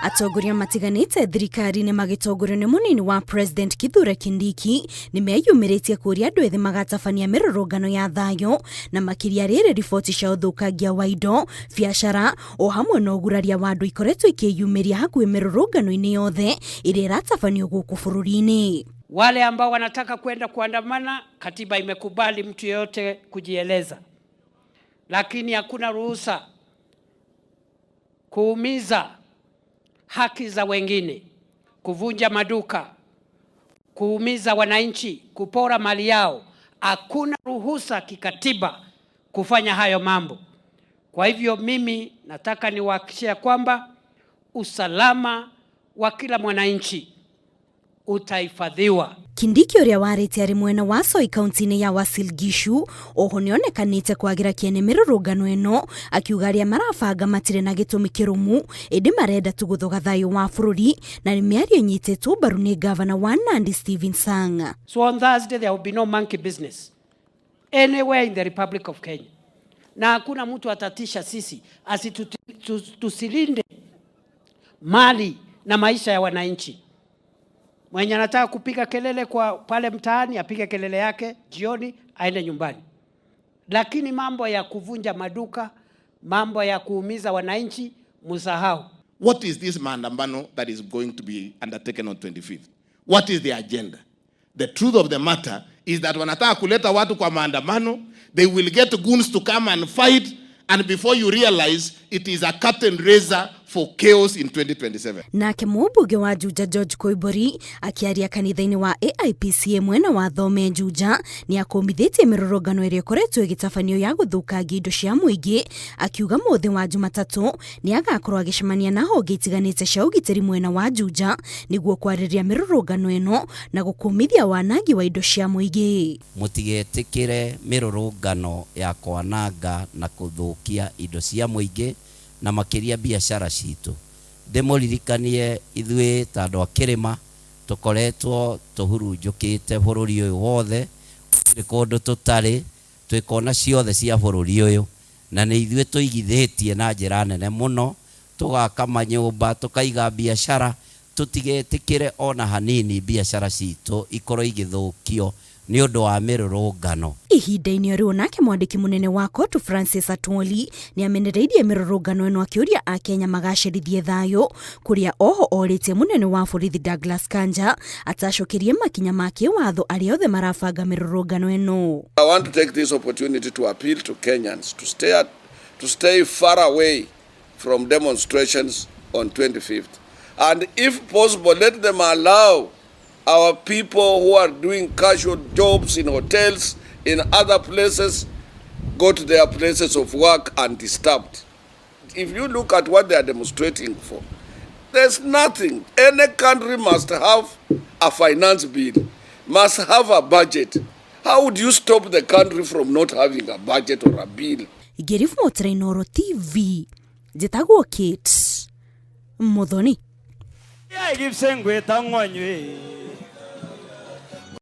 Atongoria matiganĩte thirikari-inĩ magĩtongorio nĩ mũnini wa President Kithure Kindiki nĩ meyumĩrĩtie kũria andũ ethĩ magatabania mĩrũrũngano ya thayũ na makĩria rĩrĩ riboti cia ũthũkangia wa indo, biacara o hamwe na ũguraria wa andũ ikoretwo ikĩyumĩria hakuhĩ mĩrũrũngano-inĩ yothe ĩrĩa ĩratabanio gũkũ bũrũri-inĩ. Wale ambao wanataka kwenda kuandamana, katiba imekubali mtu yeyote kujieleza, lakini hakuna ruhusa kuumiza haki za wengine, kuvunja maduka, kuumiza wananchi, kupora mali yao. Hakuna ruhusa kikatiba kufanya hayo mambo. Kwa hivyo mimi nataka niwahakikishie kwamba usalama wa kila mwananchi utahifadhiwa. Kindiki ũrĩa warĩte arĩ mwena wa Soy kaunti-inĩ ya Uasin Gishu oho nĩonekanĩte kwagĩra kĩene mĩrũrũngano ĩno, akiuga arĩa marabanga matirĩ na gĩtũmi kĩrũmu ĩndĩ marenda tu gũthoga thayũ wa bũrũri, na nĩ mĩario ĩnyitĩtwo mbaru nĩ gavana wa Nandi Stephen Sang. So on Thursday there will be no monkey business anywhere in the Republic of Kenya, na hakuna mtu atatisha sisi asi tusilinde mali na maisha ya wananchi. Mwenye anataka kupiga kelele kwa pale mtaani apige kelele yake jioni, aende nyumbani. Lakini mambo ya kuvunja maduka, mambo ya kuumiza wananchi, msahau. What is this maandamano that is going to be undertaken on 25th? What is the agenda? The truth of the matter is that wanataka kuleta watu kwa maandamano, they will get goons to come and fight, and before you realize it is a curtain raiser for chaos in 2027. Nake mũmbunge wa Juja George Koimburi akĩaria kanitha-inĩ wa AIPCA mwena wa Thome Juja nĩ akũmithĩtie mĩrũrũngano ĩrĩa ĩkoretwo ĩgĩtabanio ya gũthũkangia indo cia mũingĩ, akiuga mũthĩ wa Jumatatũ nĩ agakorwo agĩcemania na honge itiganĩte cia ũgitĩri mwena wa Juja nĩguo kwarĩrĩria mĩrũrũngano ĩno na gũkũmithia wanangi wa indo cia mũingĩ. Mũtigetĩkĩre mĩrũrũngano ya kwananga na kũthũkia indo cia mũingĩ na makĩria biacara citũ. Ndĩmũririkanie ithuĩ ta andũ a kĩrĩma tũkoretwo tũhurunjũkĩte bũrũri ũyũ wothe, gũtirĩ kũndũ tũtarĩ, twĩ kona ciothe cia bũrũri ũyũ, na nĩ ithuĩ tũigithĩtie na njĩra nene mũno, tũgaka manyũmba, tũkaiga biacara. Tũtigetĩkĩre ona hanini biacara citũ ikorwo igĩthũkio nĩ ũndũ wa mĩrũrũngano. Ihinda-inĩ rĩu nake mwandĩki mũnene wa COTU Francis Atwoli nĩ amenereirie mĩrũrũngano ĩno akĩũria akenya magacĩrithie thayũ, kũrĩa oho orĩtie mũnene wa borithi Douglas Kanja atacokerie makinya ma kĩwatho arĩa othe marabanga mĩrũrũngano ĩno. I want to take this opportunity to appeal to Kenyans to stay far away from demonstrations on 25th. And if possible, let them allow our people who are doing casual jobs in hotels, in other places, go to their places of work undisturbed. If you look at what they are demonstrating for, there's nothing. Any country must have a finance bill, must have a budget. How would you stop the country from not having a budget or a bill? Ngĩribotera Inooro TV, njĩtagwo Kate Muthoni. Kipsengwet ak ng'wony wee.